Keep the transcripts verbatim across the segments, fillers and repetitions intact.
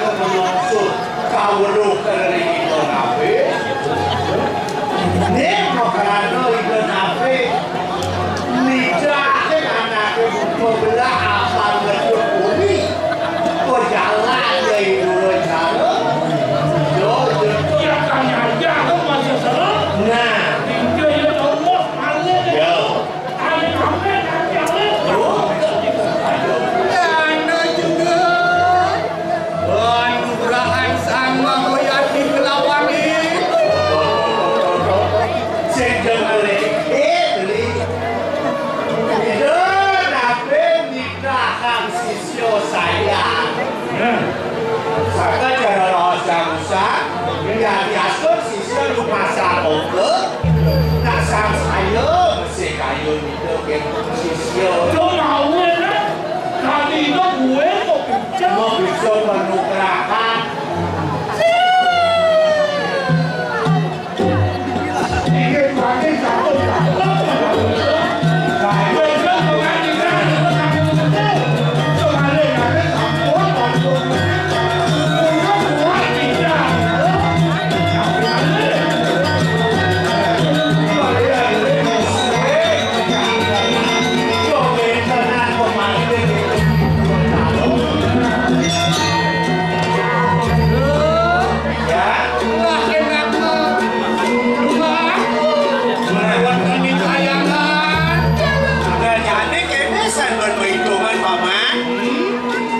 Menungso kaweruh ring Ida Nabi. Ning makrana Ida Nabi nidakake anake buta belah apang ngedut bumi. Pejalan dari dua cara. Yo, yo. Ya, kang nyajak, masih salah. Nah. Tinggal ya Allah, aneh. Yo. Dana juga. Anugrahan Sang Maha Yati kelawan. Sing dengerin. Eh, beli. Ida nape nikahan sisya saya. Saka cara raos damusan, yati astur sisya lumasan oka, nak sang saya mesti kayun Sisya. Cuma wéné, kami itu gue mau bicara. Mau bisa penugrahan. Ini pakai satu.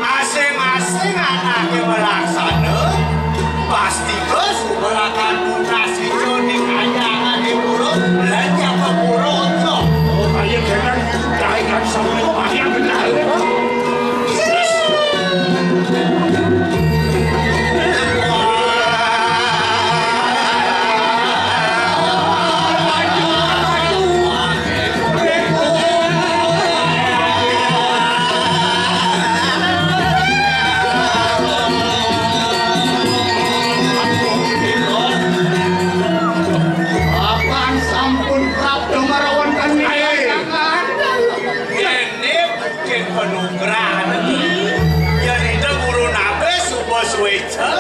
Asing-asing anake melaksana, pasti bos melakukan mutasi. Jroning kayangane pura, lan nyapa pura, ojo. Oh, kaya dengan kaikan sama itu kaya benar. Apan sampun prapta marawan kami. Ayo. Kene mungkin penugrahan. Ya, Rida guru nabe suba sueca.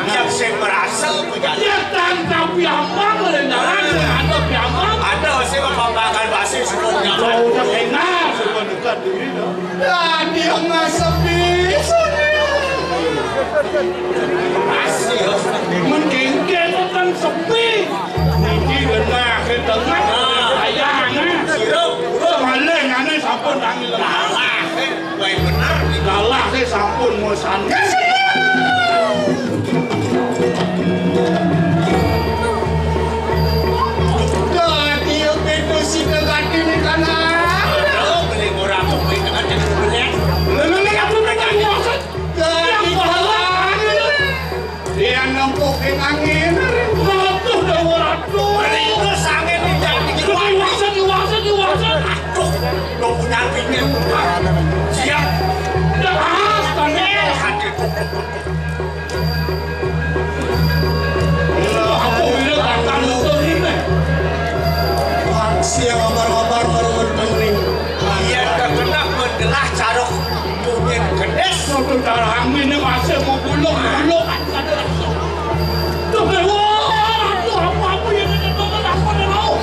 Yang sing merasa pejalan. Ya, tanpa piambang, rencangan ada piambang. Ada sing mapambangan basi suba nyaman. Kau udah kenal, suba dekat diri, dah. Dadi emas sepi, Sonia. Asli, ya. Mending kan sepi. Niki genah ke tengah. Ayahane. Sira, malih ngene sampun tangi lemah. Kalah, eh, baik benar. Kalah, eh, sampun musan. Dadi, eh, pintu sida gati ni kana. Aduh, beli murah, kok beli dengan jenis beli. Lelele, aku mereka kuasa. Dadi, kalah. Dia nempuh ing angin. Ratu Dewa Ratu. Ringkes angin di jati. Diwasa, diwasa, diwasa. Aduh, lo punya pikir. Siap. Dah, ah, tanya. Hadir. Aku ini takkan nonton ini. Siap, abar-abar, baru nonton ini. Iya, terkena mendelah caruk. Mungkin gedes. Waktu darah angin ini masih mau buluk-buluk. Tuh, wah, tuh, apa-apa yang ada, apa ada mau.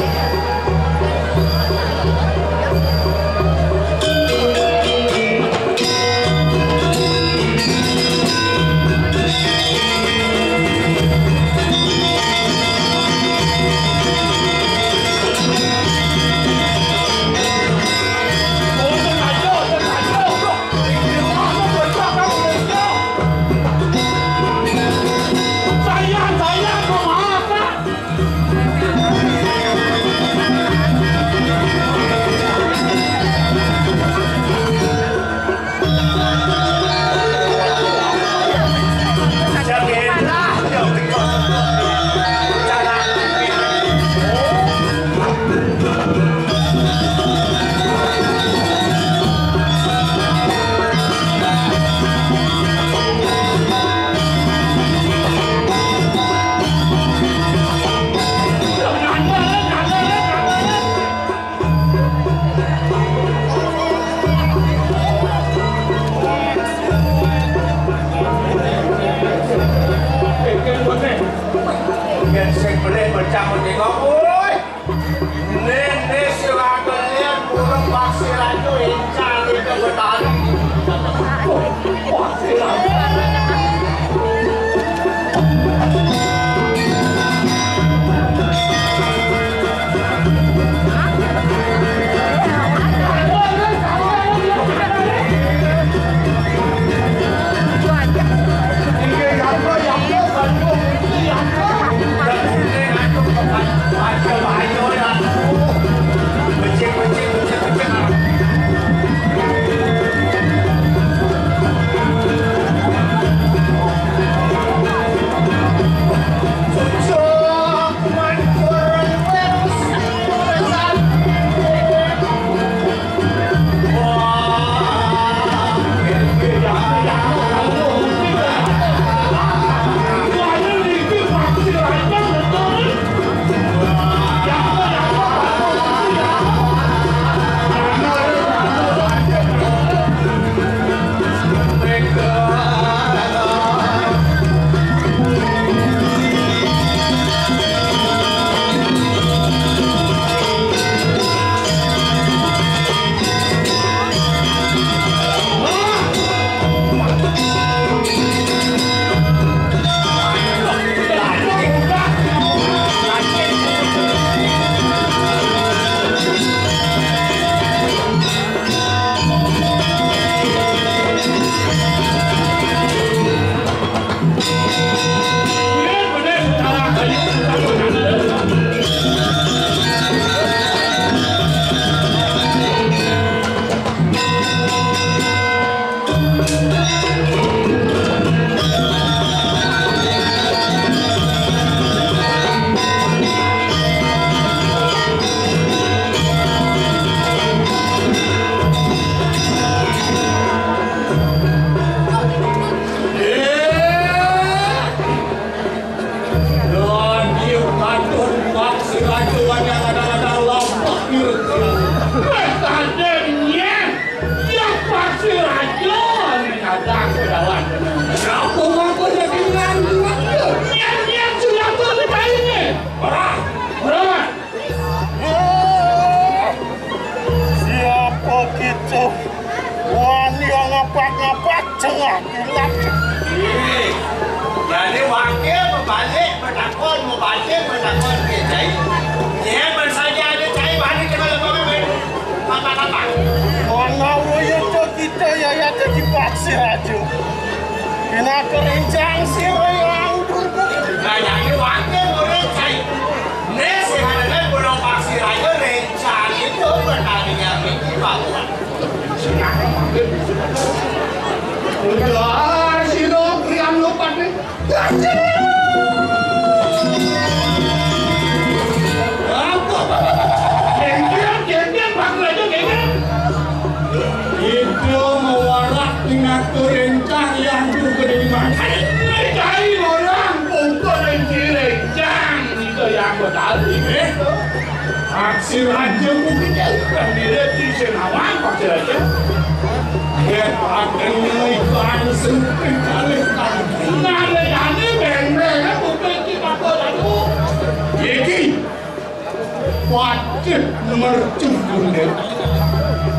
Tengok, woi. Nih, nih, si Raden lihat burung Paksi Raja encang itu bertari. Paksi Raja. Lagi katon Paksi Raja, kadang-kadang lampah kira-kira. Weh, kadangnya, ya Paksi Raja, kadang kedawan. Siapa ngaku jadi ngantuk? Nyan, nyan, sudah tu kita ini. Orang. Orang. Siapa kita? Wani ngapak-ngapak tengah kilat. Ih, jadi wakil berbalik bertakon, berbalik bertakon ke cai. Dia bersaja ada cai balik ke dalam apa? Apa-apa. Mana waya tu kita ya, ya jadi Paksi Raja. Kena kerencang si Rayang Durga. Nah, jadi wakil orang cai. Nih, si Hadangan belum Paksi Raja rencang itu bertanding yang ini, Pak. Udah, si Nongkrian lupa nih. Gengkir, gengkir, panggil aja gengkir. Itu mewarak tingkat rencang yang juga dimakan. Cai orang bukan rencang, itu yang bertali. Eh? Paksi Raja bukitnya bukan dilihat di Senawan, Paksi Raja. Dia pakainya ikan sempit kali tadi. Nah, ini benteng, bukan kita kau satu. Iki, waduh, mercun bunda.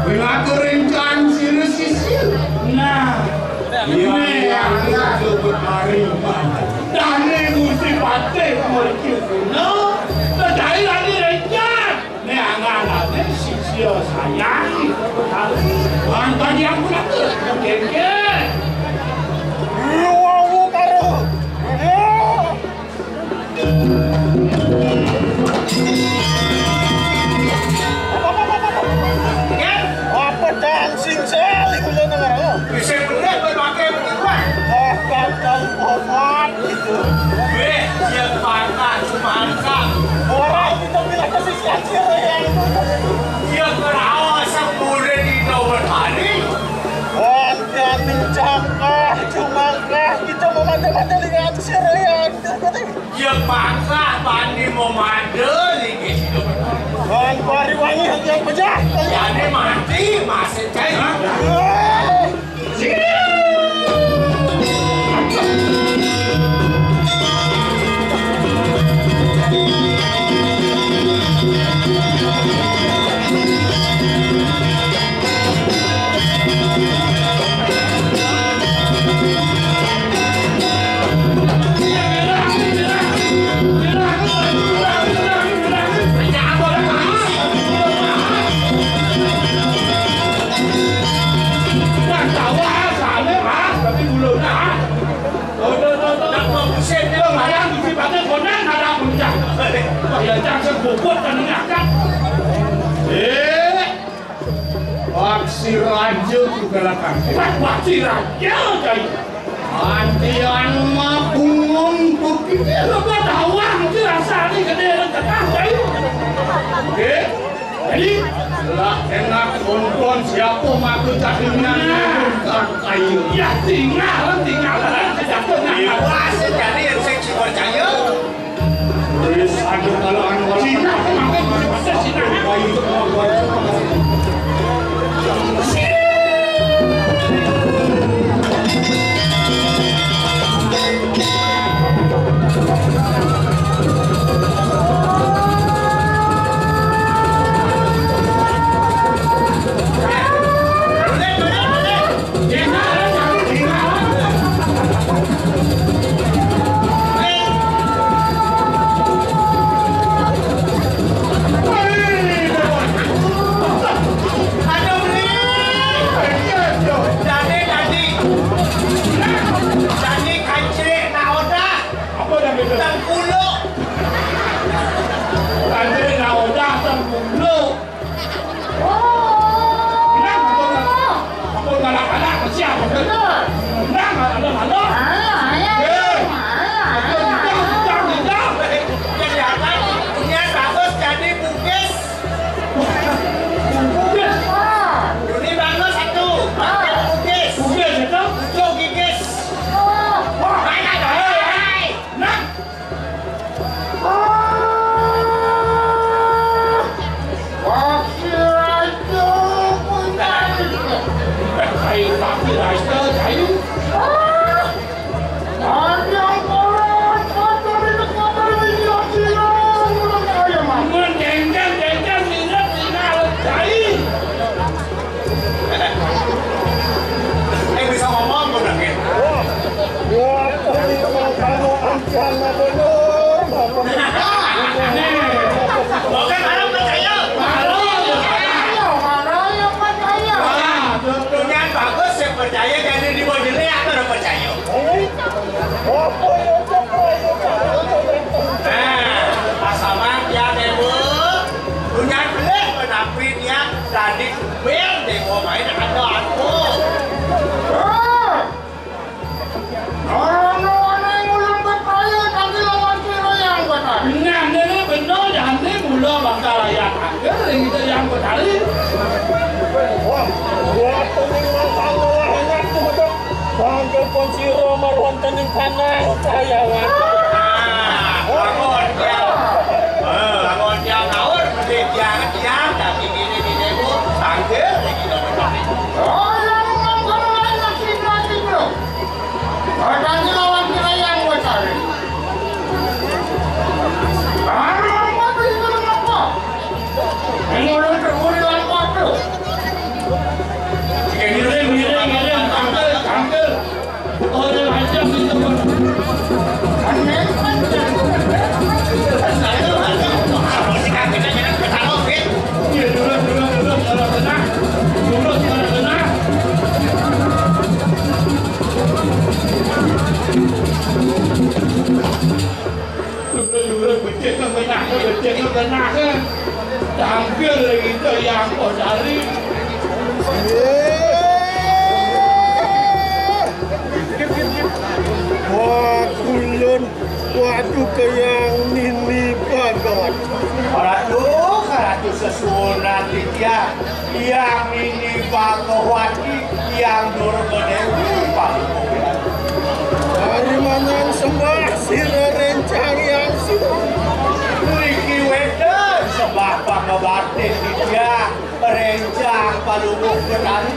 Kenapa rencang sirah sisir? Nah, iya, iya, iya, sebut hari. Dane Gusti Patih mercun bunda. Percaya lagi rencang. Nek anak-anaknya sisya sayang. Wong tadi aku nak kengke. Lu mau karo. Apa dancing sekali kula dengar. Bisa bener berpakai bukan. Ah, gagal obat itu. Weh, dia patah semangkang. Orang kita bilang ke sisi akhir ya. Dia kerawa sepuluh di nomor hari. Wah, dia mencakah, cumangkah, kita mau mata-mata lihat si Ryan. Dia patah, bani mau mandel, ini. Wah, hari wangi yang pecah. Jadi mati, masih cai. Hah? Si raja ku galakake. Wah, wah, si raja, Cai. Antian mah bungong begini, lo gua tawang, si rasane gede dan tengah, Cai. Oke. Jadi, lah enak nonton siapa maka jadinya. Nah. Kayu. Ya, tinggal, tinggal, tinggal. Iwas, jadi yang seksi percaya. Wis, aduh, kalau anu, kalau Cina, makan, makan, Cina. Apa yang betul? Tengkuluk. Tadi nak udah tengkuluk. Oh. Nang, apa, apa galak-galak, siapa tu? Nang, halo, halo. Eh. Tidak, tidak, tidak. Kelihatan, niat bagus jadi bugis. Bugis. Ini bagus itu. Bugis. Bugis itu? Tujuh gigis. Wah, mana tu? Hei, hei. Nang. Eh, bisa ngomong, gue udah gitu. Wah, wah, ini mau kamu ancam apa lo? Bukan orang percaya. Mana yang percaya? Mana yang percaya? Wah, dunia bagus, yang percaya jadi di bojone atau udah percaya? Apa yang percaya? Nah, pasaman ya, Dewa. Dunia belik, tapi dia tadi Bil, Dewa main ada aku. Hei! Ana-ana yang ulun percaya, tapi lawan sira yang benar. Nah, ini benar, ya, ini mula bakal ayat akhir, ini yang benar. Wah, buat ini masalah enak tuh, betul. Bangke pun sira marwonten ing tanah, saya. Ah, bangun, ya. Eh, bangun, ya, sahur, mesti tiang-tiang, tapi ini, ini, Bu, tangkil, ini, ini. Oh, yang ngomong lain, masih, masih, bro. Berarti lawan kita yang gue cari. Baru apa tuh itu apa? Yang udah terhuri lawan waktu. Ngiring, ngiring, ngiring, tangkil, tangkil. Orang aja gitu. Aneh. Iya, dulu, dulu, dulu, kalau tenang. Dulu, kalau tenang. Dulu, dulu, becik, kalau tenang, becik, kalau tenang, kan. Tampil lagi itu yang kau cari. Wah, kulun, waduh, kayang nini bagawan. Ratu, ratu sesuunan titiang, yang nini bagawati, yang Durga Dewi paling. Dari mana sembah sira rencang yang suruh? Niki wénten sembah pangabakti titiang. Rencang Palungguh Betari.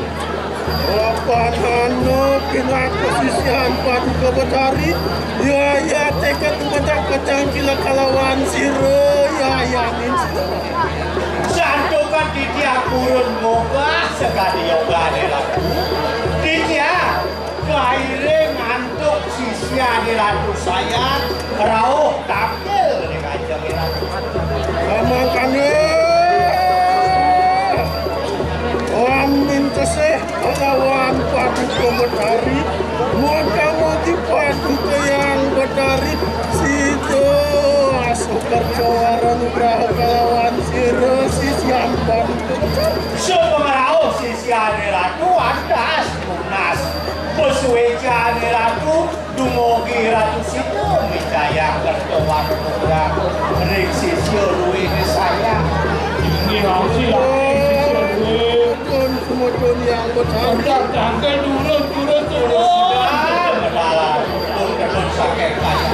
Apa nano pinaku sisian Paduka Betari? Ya, ya, tekad mendak pecang kila kalawan sira, ya, ya, min sira. Santukan titiang purun munggah sakadi yogane laku. Titiang kairing antuk sisiane Ratu Sayang, rauh tampil ring ajeng Ratu. Mangkane, amin tesih lawan Paduka Betari, mugi-mugi Paduka Yang Betari sida asukerta wara nugraha kalawan sira sisian Paduka Betari. Supangrauh sisiane Wéjané Ratu, dumugi Ratu Sida micayang kerta wangkuran ring sisia luwéné sayang. Inggih, Ratu, sisia luwé. Pun sumutun yang betul. Udah tangkal turun, turun, turun. Sudah, bedalan. Pun ketun saking kaya.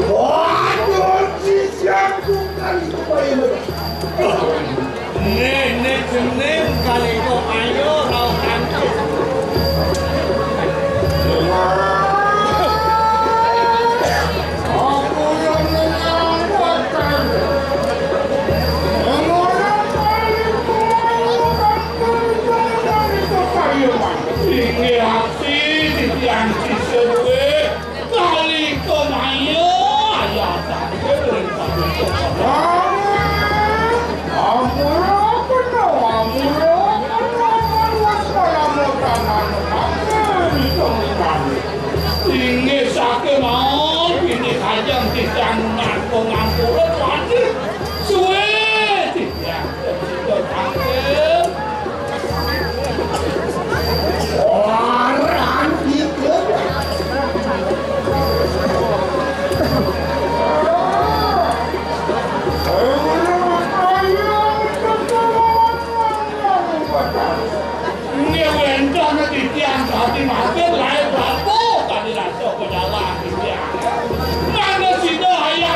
Waduh, si Siang Tunggal itu paling Néné jening Kalika Maya rauh kanti. Inggih aksi titiang sisa duwé. Kalika Maya, ayah tangga. Amura kena, amura kena, amura kena, amura kena. Inggih saking mawon, bini kajeng titiang nunas pangampura, Patih. Suwé titiang sida tangkil. Orang kita. Nggih wénten titiang sami matur, lair bapak tadi rasa pejalan titiang. Mangga sida hayang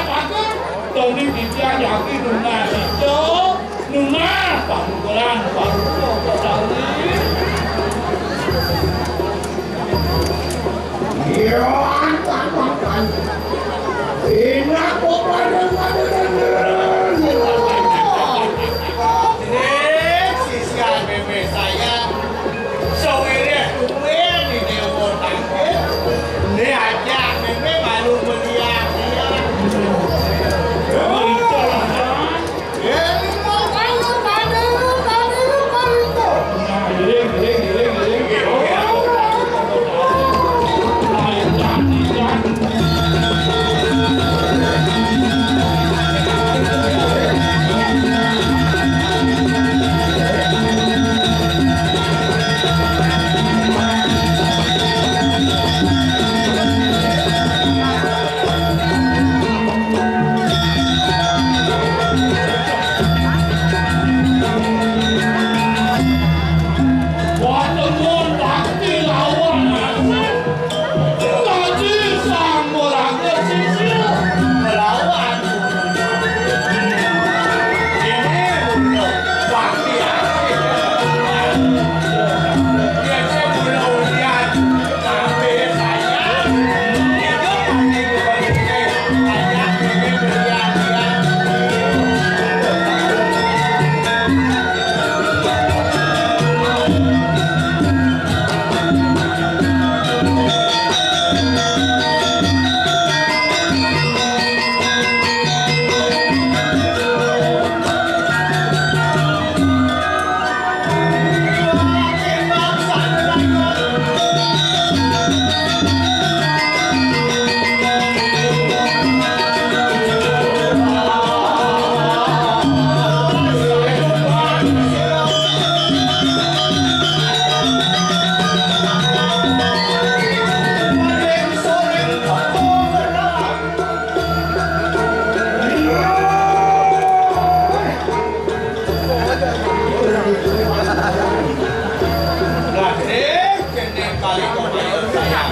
Kali kau bayar saya.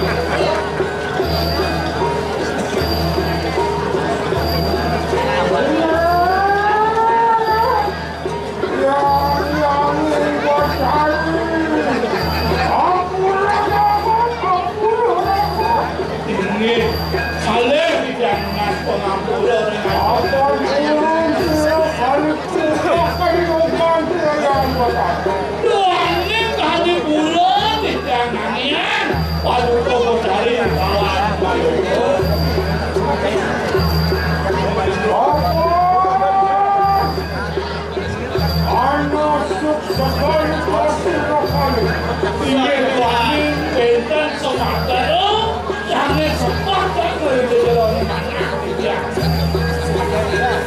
Ini saleh di jangan pengampura dengan apa. Doangnya tadi bulan di jangan. Waduh, kau cari kawan. Ana suk sekali pasti sekali. Iya, wani benten sepakat. Jangan sepakat, kalau di dalam mana dia.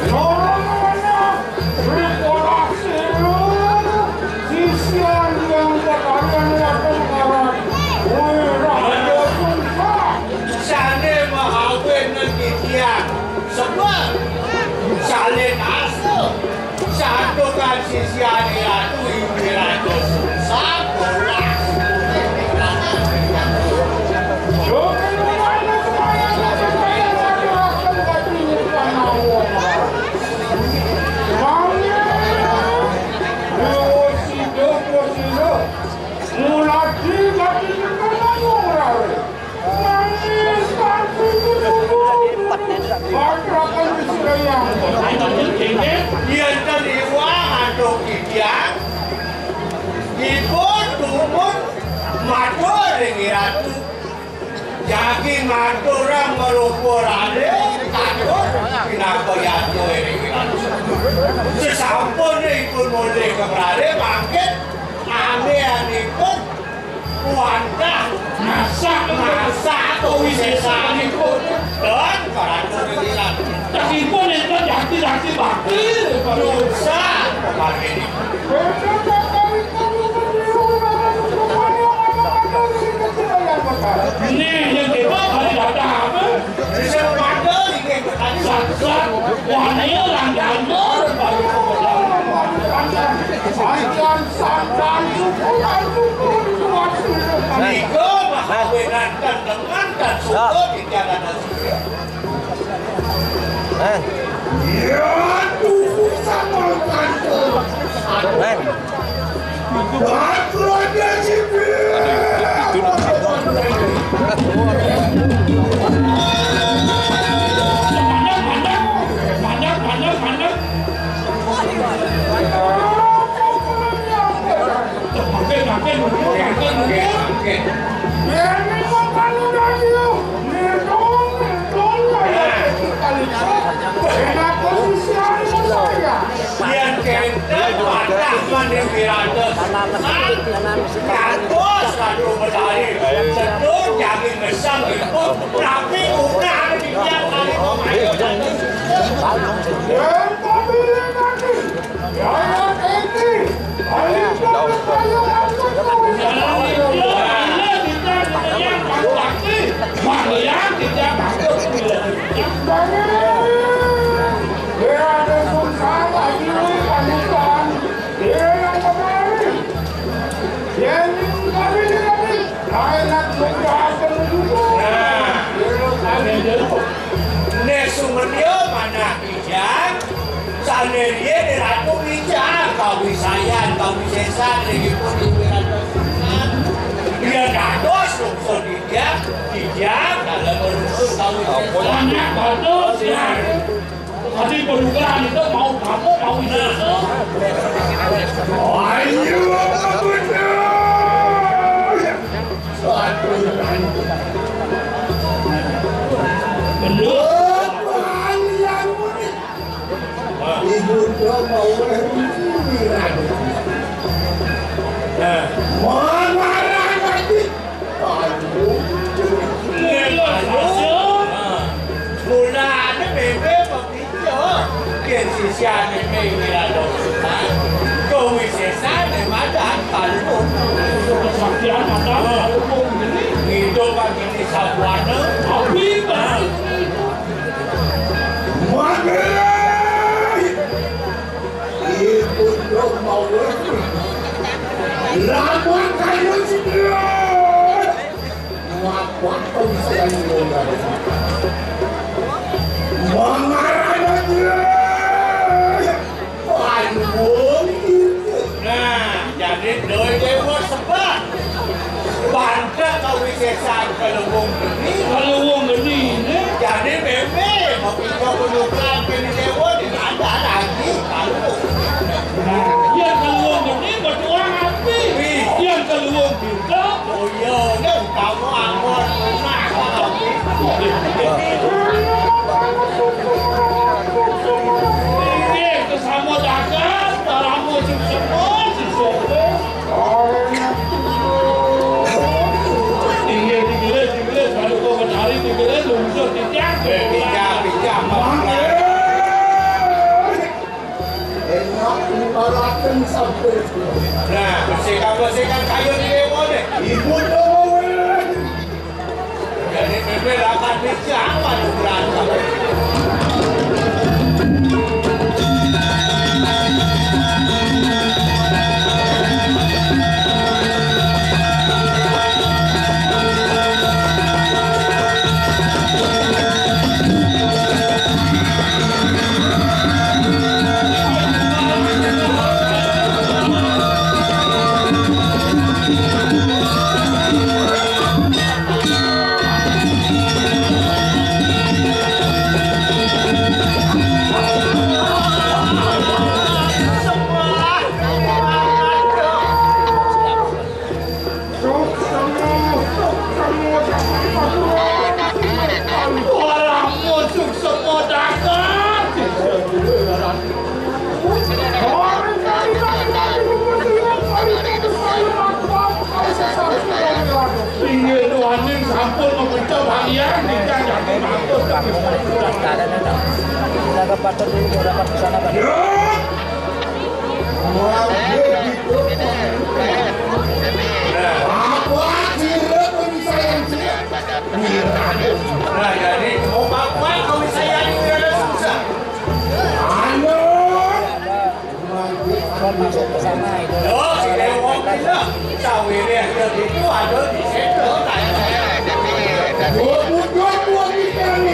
Orang mana? Rekolasi lu. Sisian yang berkalian yang berkarat. Wih, raja susah. Sana mah awet nanti dia. Sebab salin asa. Satukan sisian ratu, ibu ratu. Sakola. Mulati gati. Yen ten iwang antuk titiang, ipun dumun matur ring Ratu. Jagi maturang marupa rare, katur pinaka yadnya ring Ratu. Sasampune ipun mulih ka rare, mangkin amehanipun wantah masak, masak kawisesanipun. Dan para ngilang. Dasipun enten jakti-jakti bakti. Dosa pamangkin. Nih, yang kita hari datang. Bisa mati, ini. Saksat, wani lan gandor. Nika mahawinan tendengan dan suka di jalan asli. Eh. Ya, tuhu sama kantor. Eh. Yen kenten patah maning wirata, kados Ratu Betari, sedul jagi mesem ipun, tapi unah di tiang kali pemain. Yen pemilih nanti, rakyat ini, paling bagus rakyat. Nah, nek sumenyo manah ijang, sane riyen Ratu ijang, kawisayan, kawisesan, ring ipun ing Ratu. Yen dados lungsur Didiang, Didiang dalam lungsur kawisesan. Anak bagus, ya. Tadi perubahan itu mau kamu, mau itu. Ayo, betul. Satu lagi. Betul. Ibu Dom mau. Nah. Mana lagi? Aduh. Mulane bebe bepiye? Yen sisiane mewirata, kawisesane madan kalbu. Kesaktian madan kalbu. Ngidup bagi sabuana. Abi. Mangke. Ibu Dom mau. Lamun kayu sendiri. Mangarana dia. Paluwung. Nah, jadi doi dewa sebab. Bantet kawisésan Paluwung Geni. Paluwung Geni, né? Jadi mémé, mau kita penukaran Geni Dewa, di ada lagi, kalau. Nah, yén Paluwung Geni, berjuang api. Wih. Yén Paluwung Geni, oh iya, ini utama angkot, nah, api. Inggih, sesama dagang, darahmu sesama, sesama. Inggih, digelis, digelis, kalau kau mencari, digelis, lungsur, titiang. Eh, titiang, titiang, Pak. Enak, diibaratkan sampai. Nah, bersihkan, bersihkan kayu di dewa deh. Ibu dong. Jadi bébé lapan tiga apa tuh berantem? Suksema, suksema, suksema. Ora mau suksema dagang. Inggih, Tuhan ing sampun mapecah bagian, ingkang jati matur. Kita ke Pater dulu, mau rapat ke sana, Pak. Ya. Apa sira komisayan sira? Nah, jadi, mau apa komisayan sira susah? Anu. Kan masuk ke sana itu. Loh, si Dewa pindah. Sawire ya gitu, ada di situ. Dua puluh dua, dua kita ini.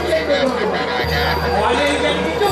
Wali yang gitu.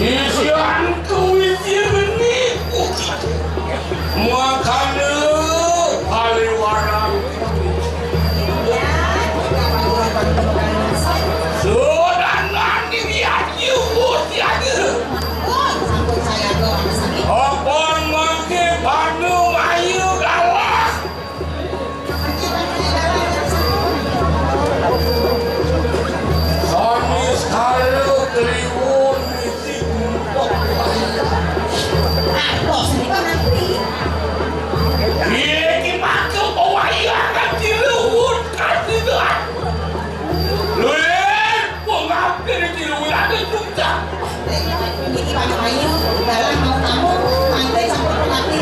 Sisian kuwi sing beni. Niki pamit ayu, dalam mau tamu, mangke sampun pengabdi.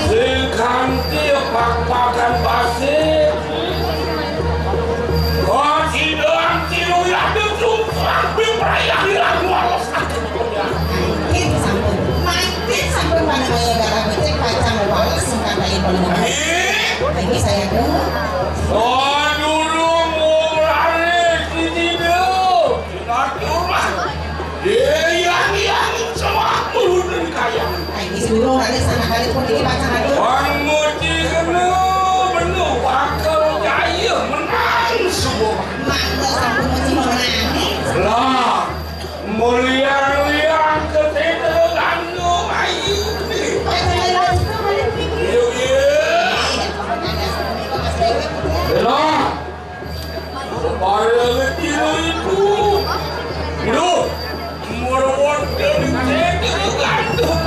Sing kanthi pak-pakan pasir. Kok sidang tilu yaduk sumpah, biprayah hilang walos. Mangkin sampun, mangkin sampun, panamaya galah becik pacang walos sungkan kaya panamaya. Ayo saya tuh. Oh, dulu mulai sini dulu. Silaturahmi. Yang yang semua turun dari kaya. Ayo sedulur ada sana kali pun ini pacar aduh. Wang muti kena benuh wakil jaya menang semua. Mangga sampun muti memenangi. Lah, mulia-mulia ketemu gandum ayu. Pacar aduh. Yuk, yuk. Lah. Kepala kecil itu. Duh, merwon dari saya itu gantung.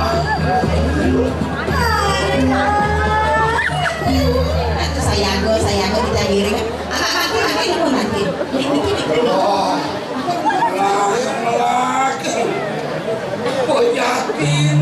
Itu saya go, saya go kita giring. Apa nanti nanti itu nanti. Ini ini itu. Oh, lagi lagi. Boyakin.